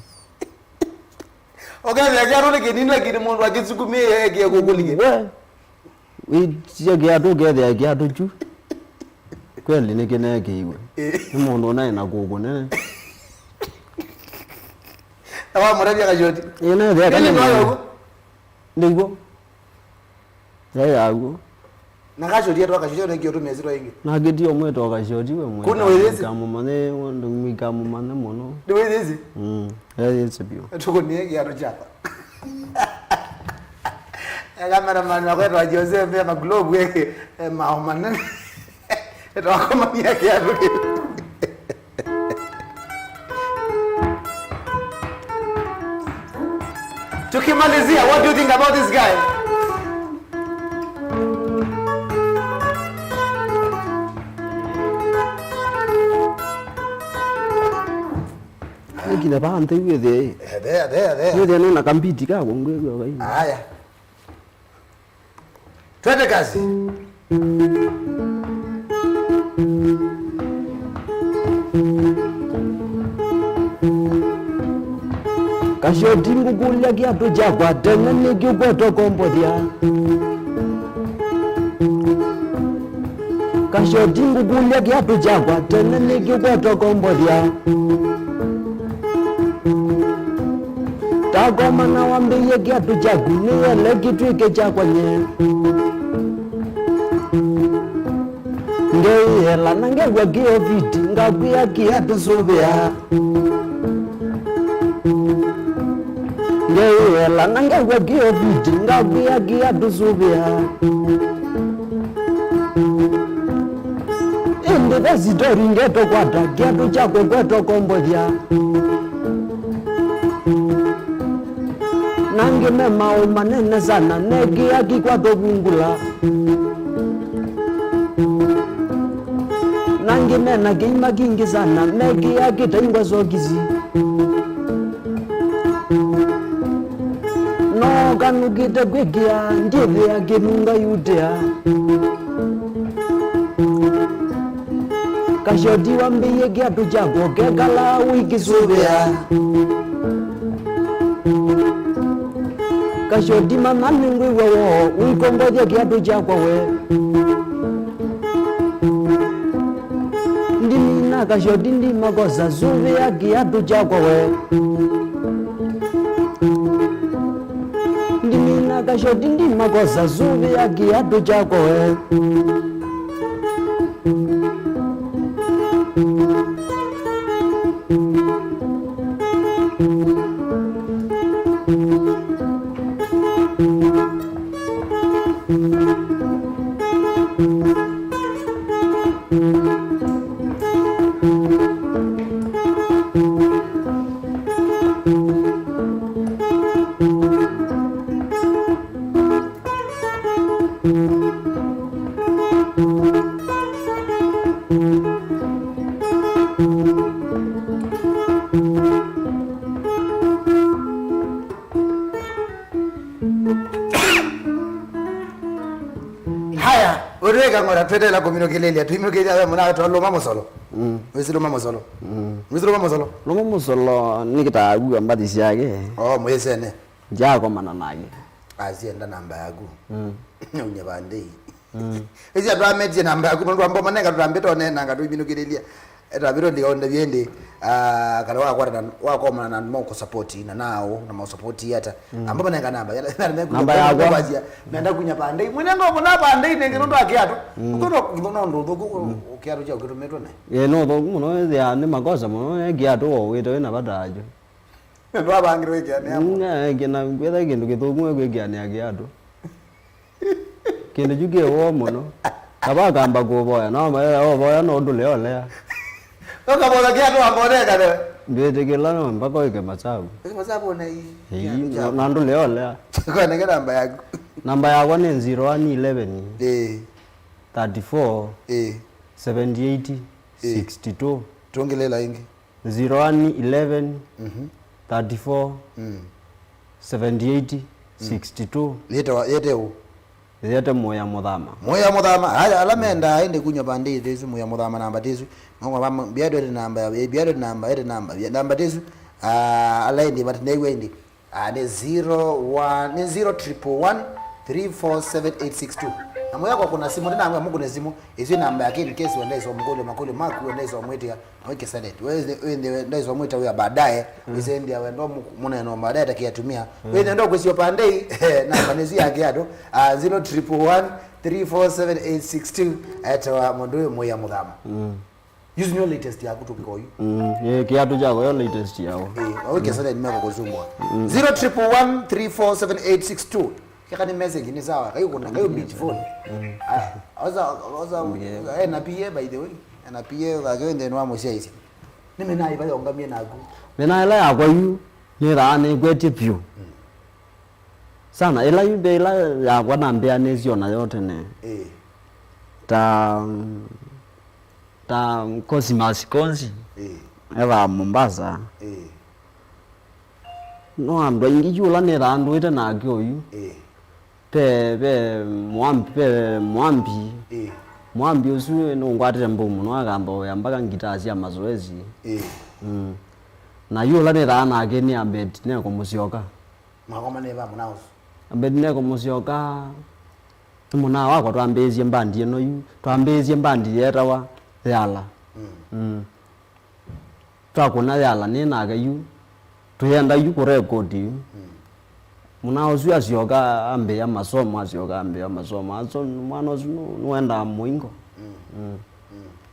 Ũkethĩa kĩatũ nĩ kĩnini, lakini mũndũ akĩsukumie ekie kũkũlike. We, wĩtia kĩatũ, ũkethĩa kĩatũ kyu. Kweli nĩ kĩnekĩiwe. Eh. Nĩ mũndũ ũnaĩ na kũkũ nene. Na wamũrevya kashoti. Ĩ, nethĩa. Nĩ kanyama. Nĩw'o. Yaĩ yaw'o. Na kacotia twa kacotia na kĩo tũmesi twa ingĩ. Na kĩtio mwĩta o kacoti we mwĩta. Kuna wĩthĩsi? Mũkamũmanye, mũkamũmanye mũno. Nĩ wĩthĩsi? Mm, ethĩsi biũ. Tũkũnie kĩatũ kyakwa. Cameraman wakwa etwa Jose, me maglovu eke, eh, mao manene. Etwakomania kĩatũ kĩu. Tukimalizia, what do you think about this guy? Nĩkile vaa nthĩ wĩthĩe. There, there, there. Wĩthĩe nĩ na kambiti ka kũngwĩw'a vai. Aya. Twende kazi. Kashoti ngũkũlya kĩatũ kyakwa tene nĩkĩ ũkweta ũkombothya? Kashoti ngũkũlya kĩatũ kyakwa tene nĩkĩ ũkweta ũkombothya? Takomana wambĩie kĩatũ kyaku nĩyele kĩtw'ĩke kyakwa nye. Ngeĩela na ngew'a kĩoviti ngakwĩa kĩatũ sũvĩa. Ngeĩela na ngew'a kĩoviti ngakwĩa kĩatũ sũvĩa. Ĩndĩ ve sitori ngetũkwata kĩatũ kyakwa kweta ũkombothya. Na angĩ me maũũ manene sana nekĩa kĩkwatwa vungula. Na angĩ me na kĩima kingĩ sana mekĩa kĩtaingwa sokisi. No kanũkĩte kwĩkĩa ndyĩthĩa kĩnunga yutĩa. Kashoti wambĩie kĩatũ kyakwa ũkekala ũikĩsũvĩa. Kashoti mama nĩngwĩw'a woo ũikombothya kĩatũ kyakwa we. Ndimina kashoti ndimakosa sũvĩa kĩatũ kyakwa we. Ndimina kashoti ndimakosa sũvĩa kĩatũ kyakwa we. Haya, ũtwĩka ng'ora twetela kũminũkĩlĩlya, twĩminũkĩlya we mũna twalũma mũsolo. Mm. Wĩsĩ lũma mũsolo? Mm. Wĩsĩ lũma mũsolo? Lũma mũsolo nĩkĩtaa kua mbathi syake. Oo, mwĩsene. Ndyakomana nake. Asienda namba yaku. Mm. Unye vandei. Mm. Ĩsĩ andũ ametie namba yaku, nũndũ ambao manenga tũtambĩte onenanga tũiminũkĩlĩlya. Etambĩte ndikaonde vyendĩ, ah, kana wakwatana, wakomana na andũ maũkũsapoti na nao, na maũsapoti ata. Mm. Ambao manenga namba. Namba yakwa. Menda kunya vandei. Mwene ngo muna vandei nenge nũndũ akia tu. Mm. Ũkono, no ndũ thũku, mm, kiatu kya ũkĩtũmĩtwe ne. Ye, no thũku mũno, ya nĩ makosa mũno, ye kiatu o wĩte wĩna vata ajo. Nĩndũ wavangĩrwe ĩkĩanĩa mũno. Mm, eh, kĩna, kwĩtha kĩndũ kĩthũku we kwĩkĩanĩa kĩatũ. Kĩndũ kyu kĩ woo mũno. Kava akamba kũvoya, no maea ũvoya no ndũle olea. Ũkavoya kĩatũ wamboneeka newe. Ndwĩtĩkĩla no mpaka wĩke masavu. Wĩke masavu ona ii. Ĩĩ, na, na ndũle olea. Kwanenge namba yaku. Namba yakwa nĩ zero one eleven. Ĩĩ. Thirty-four. Ĩĩ. Seventy-eight. Ĩĩ. Sixty-two. Tũngĩlĩla ĩngĩ. Zero one eleven, mhm, thirty-four, mm, seventy-eight, mm, sixty-two. Yĩtawa, yĩte ũ? Ĩthete Mũya Mũthama. Mũya Mũthama. Ala, ala mendaa ĩndĩ kunywa pandĩ ĩtĩsu Mũya Mũthama namba tĩsu. Mongwa vama, biado ĩte namba, eh, biado ĩte namba, ĩte namba, bia-, namba tĩsu. Ah, ala ĩndĩ matinew'a ĩndĩ. Ah, nĩ zero one, nĩ zero triple one three four seven eight six two. Na Mũya kwa kuna simu, ndinamwĩa mũkune simu. Ĩsu namba yake in case wenda ĩsoma makũlyo, makũlyo maku wenda ĩsoma mwĩtĩa. Wĩkĩsa date. Wĩthĩ, wĩthĩ, ndaiswa mwĩta wĩa baadaye. Wĩsendea wendo mu-, mũneno baadaye takia tumia. Wĩthĩ ndo kwĩsio pandei. Namba nĩsu yake andũ. Ah, zero triple one three four seven eight six two. Etawa mũndũ ũyũ Mũya Mũthama. Use nyo latest yaku tũkika ũyu. Mm, eh, kiatu chako yo latest yao. Eh, wĩkĩsa date meko kusumbwa. Zero triple one three four seven eight six two. Keka ni message ni sawa. Kayo kuna, kayo beach phone. Ah, oza, oza, eh, na P A by the way. Na P A thake wende nwa mũsyaisya. Nĩ mĩnai vayo ngamie naku. Mĩnai ĩla yakwa yu, nĩthaa nĩkwetye vyũ. Sana, ĩla yu mbee ĩla yakwa nambĩanĩsye o nayo tene. Eh. Ta, ta Cosmas Konzi. Eh. Ethaa Mombasa. Eh. No andũ aingĩ yu ũla nĩthaa ndũĩte nake oyu. Ĩĩ. Ve, ve Mwambi, ve Mwambi. Ĩĩ. Mwambi ũsu nũngwatĩte mbau mũno, akamba ũya mpaka ngitaa sya mazoezi. Ĩĩ. Mm. Na yu ũla nĩthaa nake nĩ Abednego Mũsyoka. Mwakomanie va mũna ũsu? Abednego Mũsyoka nĩ mũna wakwa, twambĩĩsye mbandi ĩno yu. Twambĩĩsye mbandi yeetawa Yala. Mm. Mm. Twakũna Yala nĩ nake yu, tũyenda yu kũrekodi yu. Mm. Mũna ũsu asyoka ambĩa masomo, asyoka ambĩa masomo. Aso, mwana ũsu nũ-, nũendaa mũingo. Mm. Mm.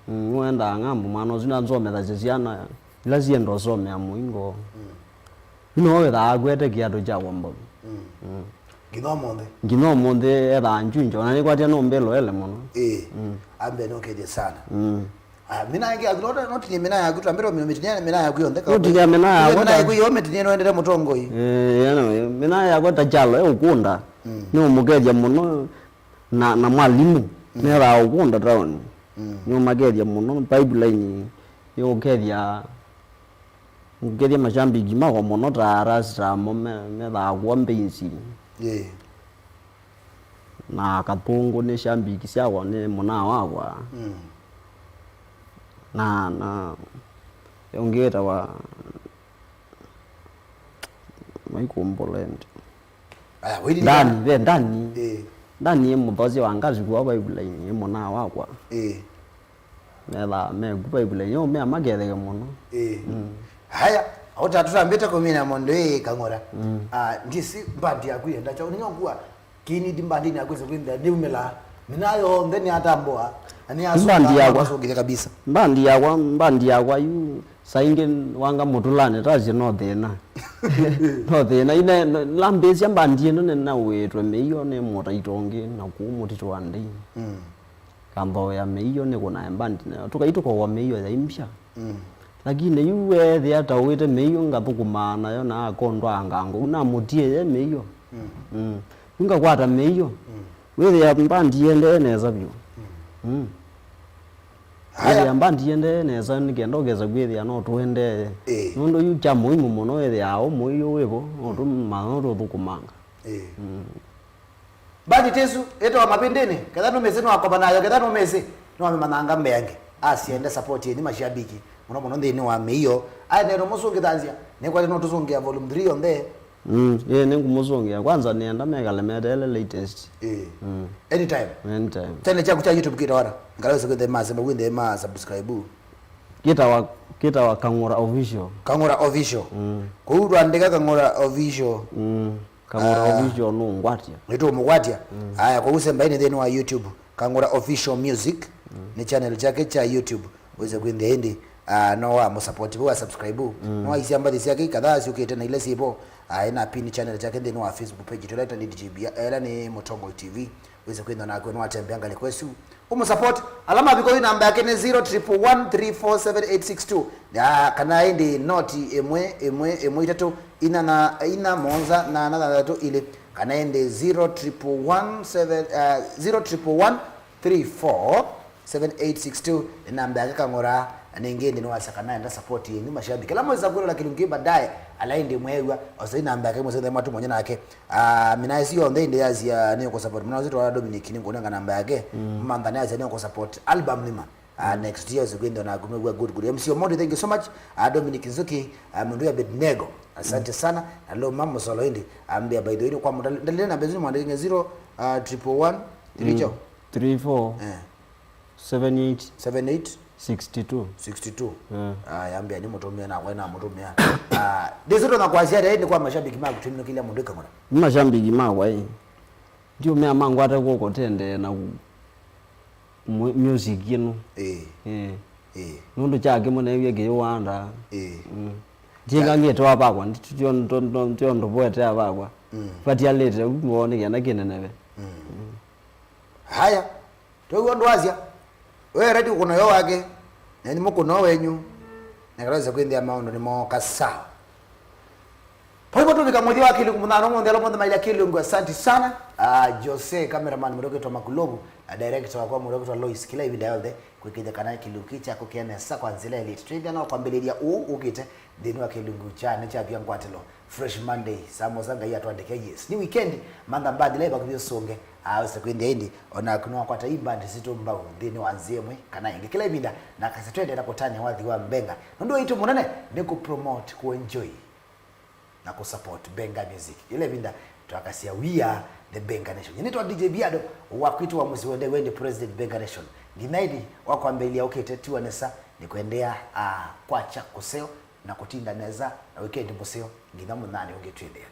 Mm, nũendaa ng'ambo, mwana ũsu nansomethasya syana ila syenda ũsomea mũingo. Mm. Yu nĩwe wĩthaa akwete kĩatũ kya wamboni. Mm. Mm. Nginya ũmũnthĩ. Nginya ũmũnthĩ ethaa njunjo, na nĩkwatya nũmbĩloele mũno. Ĩĩ. Mm. Ambe nũkethye sana. Mm. Ah, mina yangu ya kutoka, noti ni mina ya kutoka, mbele umetumia mina ya kuyo ndeka. Noti ya mina ya kutoka. Mina ya kuyo umetumia no endele mũtongoi. Eh, yana, mina ya kutoka chalo, eh, ũkũnda. Mm. Nĩ ũmũkethya mũno na, na mwalimu. Mm. Nĩ ra ũkũnda town. Mm. Nĩ ũmakethya mũno pipeline. Nĩ ũkethya, ũkethya mashambiki mako mũno ta rasta mo me, me thaa kwa mbeisi. Yeah. Na Kathũngũ nĩ shambiki syakwa, nĩ mũnaa wakwa. Mm. Na, na ũngĩ wĩtawa Maikũmbũlendi. Aya, wĩlilika. Ndani, ve Ndani. Ĩĩ. Ndani ĩ mũthosya wa ngazi kwa pipeline, ĩ mũnaa wakwa. Ĩĩ. Methaa meku pipeline, yo mea maketheke mũno. Ĩĩ. Mm. Haya, auta tũtambĩte kũmina mũndũ ĩ Kang'ora. Mm. Ah, ndisi mbandi yaku yenda chao, nĩnyongua kĩnidi mbandini yaku ĩse kwĩnthĩa nĩumĩlaa. Mina yonthe nĩatambũa, na nĩasũngĩthya kabisa. Mbandi yakwa, mbandi yakwa yu, saa ingĩ wanga mũtũlanĩ, tasye no thĩna. No thĩna, ine, lambĩsya mbandi ĩno nĩnauĩtwe mĩio nĩ mũtaito ũngĩ na kũu mũtitũ wa ndei. Mm. Kamba ũya mĩio nĩ kũnae mbandi nayo. Tũkai tũkowa mĩio ya imbya. Mm. Lakini yu weethĩa ta ũĩte mĩio ngathũkũmaa nayo na akondwa angango. Yu namũtie ye mĩio. Mm. Mm. Yu ngakwata mĩio. Mm. Wĩthĩa mbandi yendee nesa vyũ. Mm. Mm. Haya. Wĩthĩa mbandi yendee nesa nĩ kenda ũkesa kwĩthĩa no tũendee. Ĩĩ. Nũndũ yu kya mũimu mũno wĩthĩa o mũio wĩvo, no tũmanya no tũthũkũmanga. Ĩĩ. Mm. Mbandi tĩsu ĩtawa Mavĩndĩnĩ, ketha nũmĩsĩ nĩwakova nayo, ketha nũmĩsĩ nĩwamĩmanyanga mbeange. Asiende support yenyu mashabiki, mũno mũno nthĩnĩ wa mĩio. Aendee no mũsũngĩthanzya, nĩkwate no tũsũngĩa volume three yonthe. Mm, ĩĩ, nĩngũmũsũngĩa. Kwanza nĩenda mekale meteele latest. Ĩĩ. Mm. Anytime. Anytime. Channel kyaku kya YouTube kĩtawa ata? Ngala wĩse kwĩthĩa masema, kwĩthĩa ma subscribe. Kĩtawa, kĩtawa Kang'ora Official. Kang'ora Official. Mm. Kũu twandĩka Kang'ora Official. Mm. Kang'ora Official nũngwatya. Nĩtũmũkwatya. Mm. Aya, kũu sembaini nthĩnĩ wa YouTube, Kang'ora Official Music, mm, nĩ channel kyake kya YouTube. Wĩse kwĩnthĩa ĩndĩ, ah, no wa mũsupport, wa subscribe. Mm. No aisya mbathi syake kadhaa syũkĩte na ila syĩvo. Ah, ena pin channel kyake nthĩnĩ wa Facebook page, tũla ĩta nĩ D J B, ela nĩ Mũtongoi T V. Wĩse kwĩthwa naku nĩwatembea ngalĩko ĩsu. Ũmũsupport, ala mavika ũyu namba yake nĩ zero triple one three four seven eight six two. Ya, kana ĩndĩ noti ĩmwe, ĩmwe, ĩmwe, itatũ, inya na, inya, mũonza, nana, thanthatũ, ilĩ. Kana ĩndĩ zero triple one seven, eh, zero triple one three four seven eight six two, nĩ namba yake Kang'ora. Na ningĩ ĩndĩ nĩwasya kana enda support yenyu mashabiki. Ala mwĩsa kwĩlola kĩlungu kĩ baadaye, ala ĩndĩ mweew'a, osei namba yake mwĩsa mwatũmony'a nake. Ah, mina ĩsu yonthe ĩndĩ yasya nĩ kũ support. Mwana ũsu twa Dominic nĩ ngũnenga namba yake. Mm. Mantha nĩ yasya nĩ kũ support album nima. Ah, next year, so kwenda na kumegwa good, good. M C Omondi, thank you so much. Ah, Dominic Nzuki, ah, mundu ya Abednego. Asante sana. Na lo mama solo hindi. Ambia by the way kwa muda. Ndalile na bezini mwandike zero, ah, triple one, three Mm. jo. Three four. Eh. Seven eight. Seven eight. Sixty two. Sixty two. Eh. Ah, yambia ni mutumia na wena mutumia. Ah, ndizo ndo na kwa ziada ni kwa mashabiki maku tumino kila mundu ikangona. Ni mashabiki makwa, eh. Ndio mea mangwata kwa kotende na ku- mu- music ĩno. Ĩĩ. Ĩĩ. Ĩĩ. Nũndũ kya kĩmwe neew'e kĩyĩwanda. Ĩĩ. Mm. Kyĩkangĩte wa vakwa, ndio ndovoete ya vakwa. Mm. Vatialĩte u woo nĩ kenda kĩneneve. Mm. Haya, twĩw'a ndwasya. We ready kũkũna yo wake, na ni mũkũno wenyu, na kataweza kwĩnthĩa maũndũ nĩ moka sawa. Paivo tũvika mũthya wa kĩlungu mũthano mũnthĩ ala monthe maila kĩlungu, asante sana. Ah, Jose, cameraman mũndũ ũkĩtwa Makulovu, na director wakwa mũndũ ũkĩtwa Lois, kĩla ĩvinda yonthe kwĩkĩthya kana kĩlungu kĩ kyakũkĩa nesa kwa nzĩla ĩlĩte. Twĩthĩa no kwambĩlĩlya ũũ ũkĩte nthĩnĩ wa kĩlungu kya nĩ kyavya ngwatĩlo. Fresh Monday, saa mosa Ngai atwandĩke, yes. Nĩ weekend, mantha mbandi la ĩvakuvĩ ũsũnge, awese kwĩnthĩa ĩndĩ, onaku nĩwakwata ii mbandi sitũ mbau nthĩnĩ wa nzĩa ĩmwe kana ĩngĩ. Kĩla ĩvinda, na kasa twendeea kũtany'a wathi wa Mbenga. Nũndũ waitũ mũnene nĩ kũ promote, kũ enjoy, na kũ support Benga Music. Yĩla ĩvinda twakasya, "We are the Benga Nation." Nĩtwa D J Biado, wa kwitũ wa mũsyĩ wende wendi President Benga Nation. Nginya ĩndĩ wa kwambĩlĩlya ũkĩte tiwa nesa, nĩ kwendeea, ah, kwakya kũseo na kũtinda nesa na weekend mũseo nginya mũnyanĩ ũngĩ twĩthĩane.